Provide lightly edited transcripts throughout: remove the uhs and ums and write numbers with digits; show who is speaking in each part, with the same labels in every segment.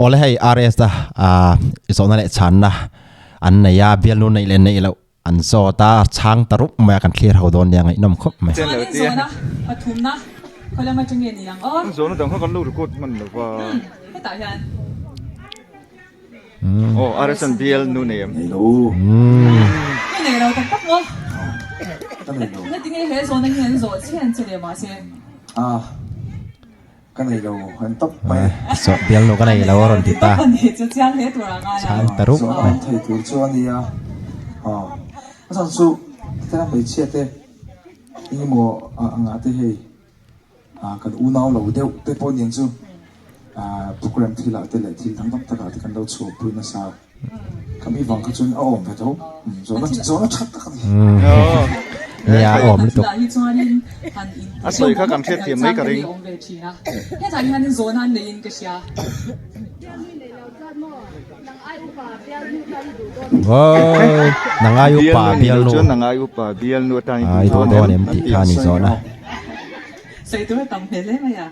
Speaker 1: Awle hei RS a i zawhna leh chhanna an nei a, bialnu neih leh neih loh an zawt a, chhang ta rup mai a kan thlir ho dawn nia ngaihnawm khawp mai.
Speaker 2: Chuanin zawhna pathumna khawi lam atang nge ni ang aw?
Speaker 3: Zawhna dang kha kan lo record hman lo va.
Speaker 2: Hetah hian.
Speaker 3: Aw RS an bialnu nei em?
Speaker 4: Nei lo.
Speaker 2: Ka nei lo tak tak maw?
Speaker 4: Ka nei lo.
Speaker 2: Ngatinge he zawhna hi an zawh chian che le mahse?
Speaker 4: Ah. Ka nei lo an tawp mai.
Speaker 1: Saw bialnu ka nei lo a rawn ti ta. Chhang ta rup mai.
Speaker 4: Zawh thei tur chu a nia. A chhan chu hetiang hmeichhia te engemaw angah te hei kan unau lo deuh te pawh nen chu program thil ah te leh thil dang dang takah te kan lo chhuahpui nasa. Ka mi vang kha chuan a awm ve tho. Zawhna zawhna that tak a ni.
Speaker 1: Nia a awm lutuk.
Speaker 3: A sawi kha kan hriat thiam mai ka ring.
Speaker 2: Hetah hianin zawhna an neiin ka hria.
Speaker 1: Wow, nangai upa bialnu.
Speaker 3: Chuan nangai upa bialnu atan
Speaker 1: i duh dawn em tih kha ni zawhna.
Speaker 2: Sawi tur a tam hmel hle mai a.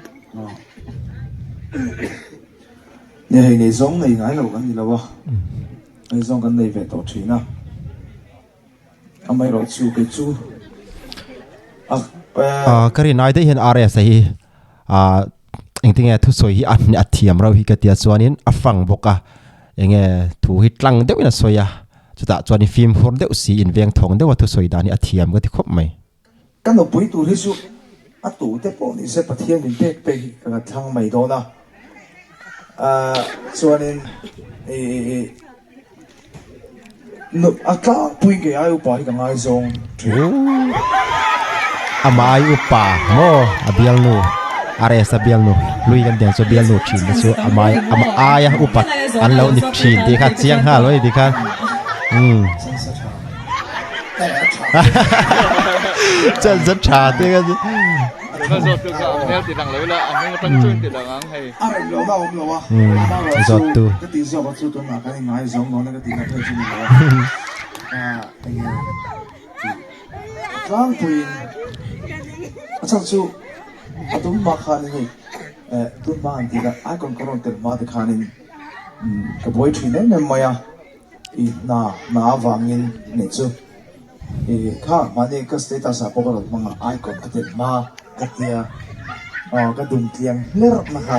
Speaker 4: Nia hei ngaihzawng nei ngai lo kan ni lo a, ngaihzawng kan nei ve tawh thin a, amaherawh chu kei chu a
Speaker 1: Ah ka rin ai daih hian RS a hi ah engtinge thusawi hi a a thiam reuh hi ka tia chuanin a fang bawk a enge thu hi tlang deuhin a sawi a chutah chuan fimkhur deuh si inveng thawng deuha thusawi dan hi a thiam ka ti khawp mai.
Speaker 4: Ka nupui tur hi chu a tute pawh ni se Pathian min pek pek hi ka la thlang mai dawn a, chuanin a tlangpui ngei ai upa hi ka ngaizawng thin.
Speaker 1: Amah ai upa maw a bialnu RS a bialnu hlui kan tiang chu bialnu thin te chu amah amah aia upa an lo ni thin tih kha chiang nghal mai ti khan umm. Chan za tha te ka Zawt tu.
Speaker 4: I hna hna avangin nih chu i kha mahni ka status ah pawh ka rawn hmang a icon ka tel hma ka tia aw ka dum tliang hlerh na kha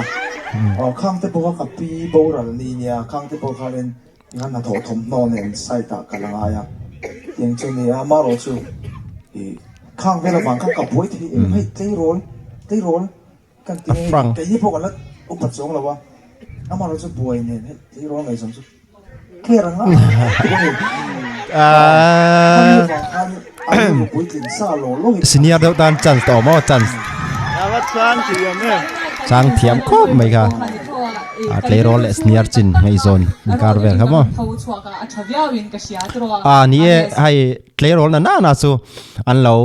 Speaker 4: aw khang te pawh kha ka pi boral ni nia khang te pawh khanin tikhan hnathawh thawmhnaw nen site ah ka la ngai a tiang chu nia amaherawh chu i khang vel avang khan ka buai thei em hei tleirawl tleirawl kan ti hei kei hi pawh ka la upat chuang lo a amaherawh chu buai nen hei tleirawl ngaihzawm chu.
Speaker 1: Senior deuh tan chance tawh maw chance chang thiam khawp mai kha a tleirawl leh senior chin ngaihzawn inkar vel kha maw a ni e hei tleirawl na na chu an lo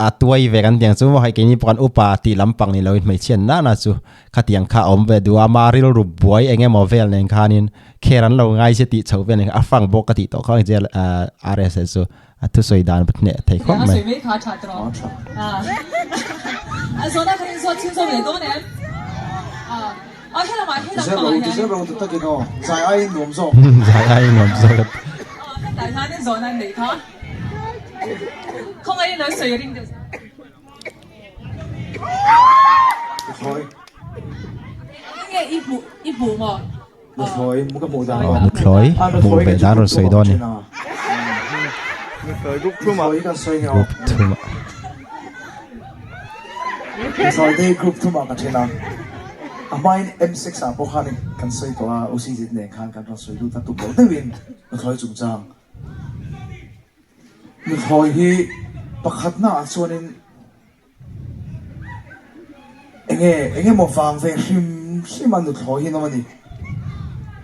Speaker 1: a tuai ve kan tiang chu maw hei keini pawh kan upa tih lampang ni loin hmeichhia an nana chu khatiang kha a awm ve duh a ama rilru buai eng emaw vel nen khanin kher an lo ngai se tih chhoh vel nen khan a fang bawk ka tih tawh kha ang ah RSS chu a thusawi dan hneh thei khawp mai. Zai aiin nuam zawk.
Speaker 2: Khawngaih lo sawi ring deuh.
Speaker 4: Nuthlawi.
Speaker 2: Enge i hmuh i hmuh maw?
Speaker 4: Nuthlawi mu ka hmuh dan.
Speaker 1: Nuthlawi hmuh ve dan rawn sawi dawn ni.
Speaker 3: Nuthlawi group thum ah.
Speaker 4: Nuthlawi kan sawi
Speaker 1: Group thum ah.
Speaker 4: Nuthlawi te group thum ah ka then a. A hmain M6 ah pawh khanin kan sawi tawh a OCZ nen khan kan rawn sawi lut a tum loh deuhin nuthlawi chungchang. Nuthlawi hi pakhatna ah chuanin enge eng emaw vang ve hrim hrim a nuthlawi hi an awm a ni.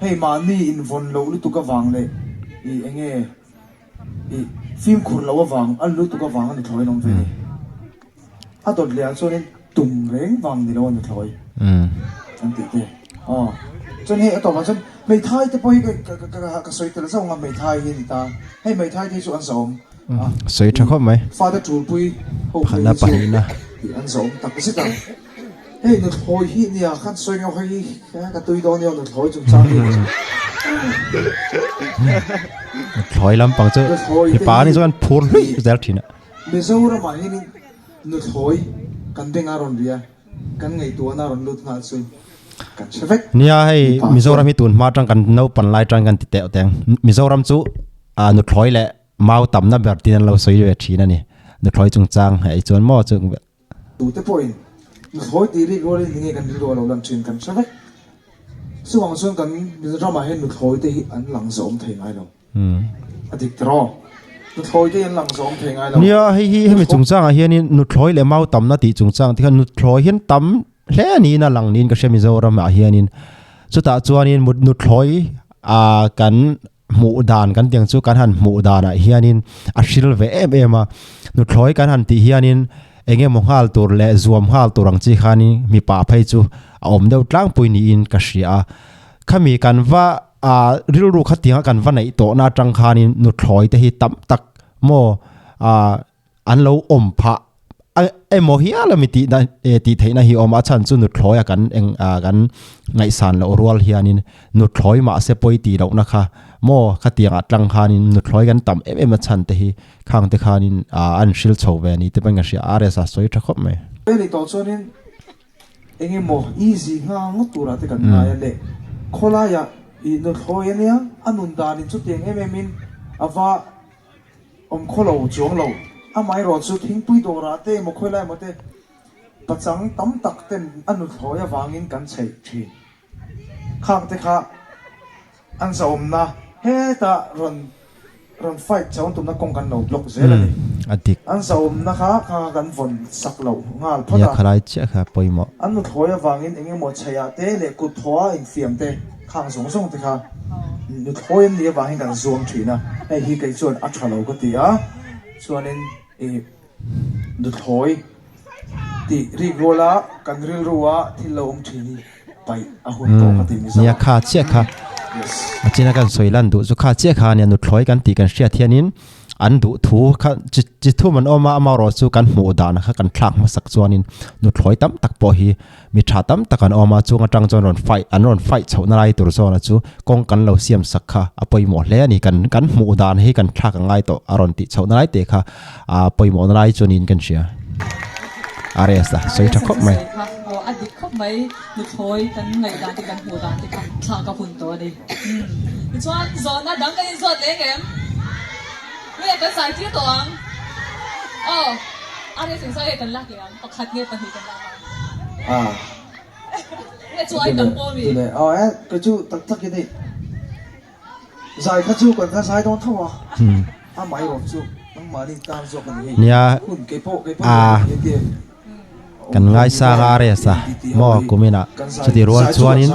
Speaker 4: Hei mahni invawn loh lutuk avang leh ih enge ih fimkhur loh avang a lutuk avang a nuthlawi an awm ve a ni. A dawt leh ah chuanin tum reng vang ni lo a nuthlawi an tih te aw chuan hei a tawpah chuan hmeithai te pawh hi ka ka ka sawi tel zauh ang a hmeithai hi a ni ta hei hmeithai te hi chu an zahawm a
Speaker 1: sawi tha khawp mai
Speaker 4: fate tulpui ho phei hi chu an zahawm tak zet a. Hei nuthlawi hi nia khan sawi ngeuh hei ka tui dawn nia nuthlawi chungchang hi.
Speaker 1: Nuthlawi lampang chu mipa ni chuan phur hlui zel thin a.
Speaker 4: Mizoram ah hianin nuthlawi kan beng a rawn ri a, kan ngaihtuahna a rawn lut nghal chu kan hre vek.
Speaker 1: Nia hei Mizoram hi tun hma atang kan naupan lai atang kan ti teuh teng. Mizoram chu nuthlawi leh mau tamna ber tin an lo sawi ve thin a ni. Nuthlawi chungchang hei chuan maw chu.
Speaker 4: Tute pawhin nuthlawi tih rik rualin tinge kan rilru a lo lan thin kan hre vek. Chuvang chuan kan ramah hian nuthlawi te hi an lang zawm thei ngai lo. A dik tiraw? Nuthlawi te hi an lang zawm thei ngai lo.
Speaker 1: Nia, hei hi hemi chungchangah hianin nuthlawi leh mau tamna tih chungchang te khan nuthlawi hian tam hle niin a lang niin ka hria Mizoramah hianin. Chutah chuanin nuthlawi ah kan hmuh dan kan tiang chu kan han hmuh danah hianin a hril ve em em a nuthlawi kan han tih hianin eng emaw nghal tur leh zuam nghal tur ang chi khanin mipa phei chu a awm deuh tlangpui niin ka hria a khami kan va ah rilru khatianga kan va neih tawhna atang khanin nuthlawi te hi tam tak maw ah an lo awm phah a emaw hial ami tih na eh tih theihna hi a awm a chhan chu nuthlawi a kan eng ah kan ngaihsan loh rual hianin nuthlawi mahse pawi tih lohna kha maw khatiang ah tlang khanin nuthlawi kan tam em em a chhan te hi khang te khanin ah an hril chho ve a ni te pawhin ka hria a RS a sawi tha khawp mai.
Speaker 4: Hei ni tawh chuanin eng emaw easy nghal ngawt turah te kan ngai a le khawlaiah ih nuthlawi ania a nun danin chutiang em em in a va Awm khaw lo chuang lo. Amaherawh chu thingpui dawrah te emaw khawi lai emaw te pachang tam tak ten a nuthlawi avangin kan chheih thin. Khang te kha an zahawmna hetah rawn rawn fight chho tumna kawng kan lo block zel a ni.
Speaker 1: A dik.
Speaker 4: An zahawmna kha kha kan vawn sak loh nghal phawt a.
Speaker 1: Nia khalai chiah kha pawimawh.
Speaker 4: An nuthlawi avangin eng emaw chheihah te leh kut thawha infiam te. Khang zawng zawng te kha nuthlawi an nih avangin kan zuam thin a, hei hi kei chuan a tha lo ka ti a, chuanin ih nuthlawi tih rik ruala kan rilru a thil lo awm thin hi paih a hun tawh ka ti Mizo a.
Speaker 1: Nia kha chiah kha a china kan sawi lan duh chu kha chiah kha nia nuthlawi kan tih kan hriat hianin An duh thu kha chi chi thum an awm a, amaherawh chu kan hmuh dan kha kan thlak hmasak chuanin nuthlawi tam tak pawh hi mi tha tam tak an awm a, chung atang chuan rawn fight an rawn fight chhohna lai tur zawna chu kawng kan lo siam sak kha a pawimawh hle a ni. Kan kan hmuh dan hi kan thlak a ngai tawh a rawn tih chhohna lai te kha a pawimawhna lai chu niin kan hria. RS a sawi tha khawp mai.
Speaker 2: A dik khawp mai, nuthlawi kan ngaihdan te kan hmuh dan te kha thlak a hun tawh a ni. Tichuan zawhna dang kan inzawt leh ngem? Nge kan zai tir tawh ang? Aw, a rei seng zai kan lak leh ang, pakhat nge pahnih kan lak ang?
Speaker 4: Ah.
Speaker 2: Nge chu ai tam pawh mi?
Speaker 4: Tule, aw e, kei chu tak tak in hei zai kha chu kan kha zai dawn tho a, a mai rawh chu nangmahni tan zawk a ni hei.
Speaker 1: Nia,
Speaker 4: Hun kei pawh kei pawh
Speaker 1: ah.
Speaker 4: ni te.
Speaker 1: Kan ngaisang a RS a maw kumin ah chuti rual chuanin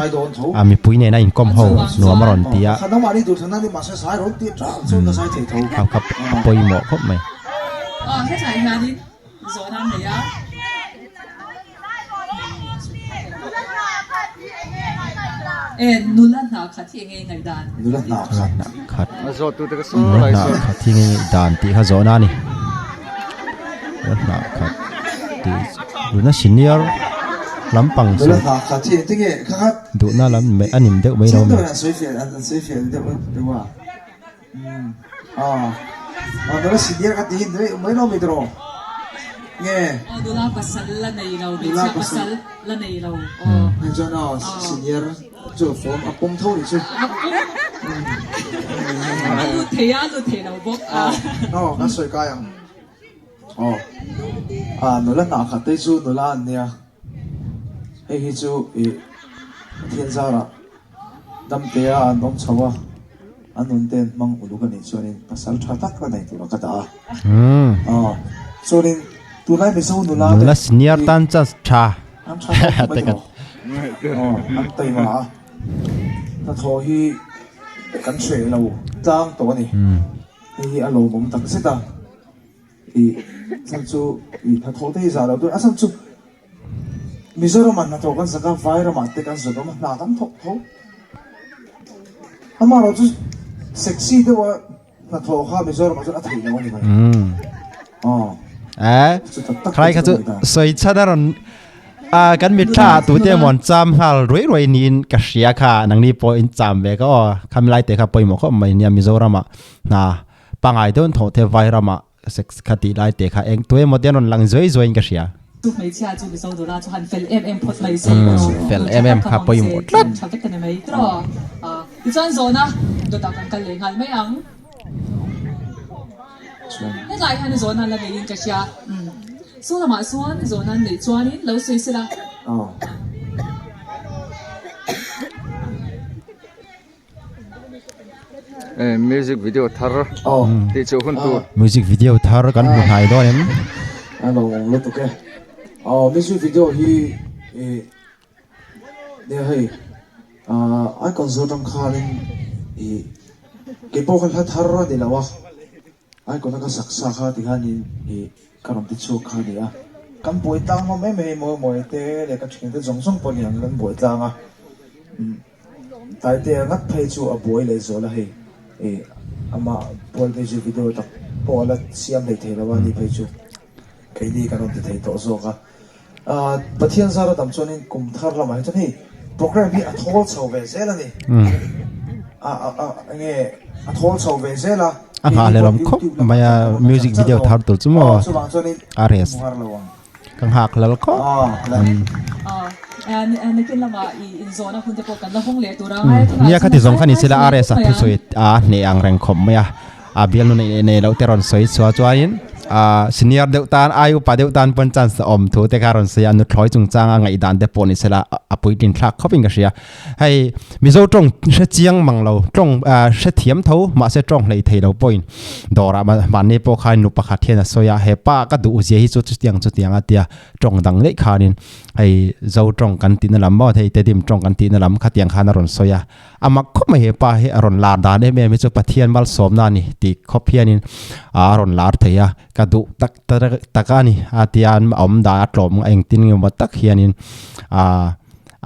Speaker 1: a mipui nena inkawm ho nuam a rawn ti a kha kha a pawimawh khawp mai. Nula khat nula khat hi nge dan tih kha zawhna a ni nula khat tih nula senior lampang chu duhna lam mai a nim deuh mai lo maw.
Speaker 4: Chu form a pawm tho nih chu.
Speaker 2: A lut thei a, a lut thei lo bawk a.
Speaker 4: Aw, kan sawi kai ang. Aw, a nula hnah khat te chu nula an nia. Hei hi chu ih Pathian zarah damtea an awm chho a, a nun te an hmang uluk a nih chuanin pasal tha tak la nei tura ka dah a. Aw, chuanin tunlai Mizo nula te.
Speaker 1: Nula senior tan chance tha.
Speaker 4: An tha tawk mai tawh. Aw, an taima a. Hnathawh hi kan hreh lo tlang tawh a ni. Hei hi a lawmawm tak zet a. Ih, chhan chu ih hnathawh te hi zah loh tur a. A chhan chu Mizoramah hnathawh kan zak a, Vairamah te kan zak awm a, hna kan thawk tho. Amaherawhchu sexy deuha Hnathawh kha Mizoramah chuan a theih lo a ni mai. Aw.
Speaker 1: Eh,
Speaker 4: Chu tak tak
Speaker 1: khalai kha
Speaker 4: chu
Speaker 1: chu sawi chhan a rawn A kan mitthla ah tute emaw an cham nghal ruai ruai niin ka hria kha nangni pawh in cham ve ka aw khami lai te kha pawimawh khawp mai nia Mizoram ah hna pangai deuh an thawh te Vairam ah sex kha tih lai te kha eng tu emaw te an rawn lang zuai zuai in ka hria.
Speaker 2: Chu hmeichhia chu Mizo nula chu han fel em em phawt mai se aw
Speaker 1: Fel em em kha pawimawh tlat.
Speaker 2: Tha vek a ni mai tiraw. Tichuan zawhna dawtah kan kal leh nghal mai ang. Hetlai hian zawhna la neiin ka hria. Saw lamah chuan zawhna an neih chuanin lo sawi sela.
Speaker 3: Music video thar tih chu hun tur.
Speaker 1: Music video thar kan hmu hnai dawn em?
Speaker 4: A lo awm lutuk e. Music video hi nia hei icon zawt ang khanin keipawh kha hla thar a ni lo a. Icon a ka sak sa kha ti khanin ih ka rawn ti chhuak kha a ni a, kan buai tlang hlawm em em mawi mawi te leh ka thiante zawng zawng pawh ni ang kan buai tlang a, umm Taitea ngat phei chu a buai leh zual a hei ih amah pual music video tak pawh a la siam hlei thei lo a ni phei chu keini kan rawn ti thei tawh zawk a, ah Pathian zar a dam chuanin kum thar lamah hi chuan hei program hi a thawl chho ve zel a ni, a a enge a thawl chho ve zel a.
Speaker 1: A nghah hlelawm khawp mai a music video thar tur chu maw a rest ka nghak hlel khawp. Nia khati zawng kha ni sela a rest a thusawi a hneh ang reng khawp mai a. A bialnu nei nei loh te rawn sawi chhuah chuanin ah senior deuh tan ai upa deuh tan pawn chance a awm thu te kha rawn sawi a nuthlawi chungchang a ngaihdan te pawh ni sela a puitlin thlak khawp in ka hria hei Mizo tawng hre chiang mang lo tawng ah hre thiam tho mahse tawng hlei thei lo pawhin dawrah mahni pawh khan nu pakhat hian a sawi a hepa ka duh zia hi chu chutiang chutiang a tia tawng dang daih khanin hei Zo tawng kan tihna lam maw hei Tedim tawng kan tihna lam khatiang khan a rawn sawi a. A mak khawp mai he pa hi a rawn lar dan em em hi chu Pathian malsawmna a ni tih khawp hianin a rawn lar thei a, ka duh tak tak a ni a tia an awm dan a tlawm engtin nge maw tak hianin ah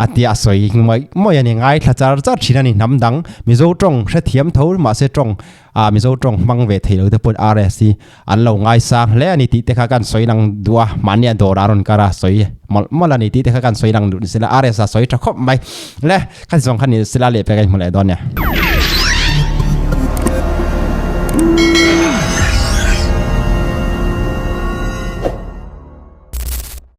Speaker 1: a tia a sawi mawih mawih a ni ngaithla char char thin a ni hnam dang Mizo tawng hrethiam tho mahse tawng ah Mizo tawng hmang ve thei lo te pawhin RS hi An lo ngaisang hle a ni tih te kha kan sawi lang duh a, mahni a dawr a rawn kar a sawi mawlh mawlh a ni tih te kha kan sawi lang duh ni sela, RS a sawi tha khawp mai. Le, kha zawng kha ni sela lehpek a inhmu leh dawn nia.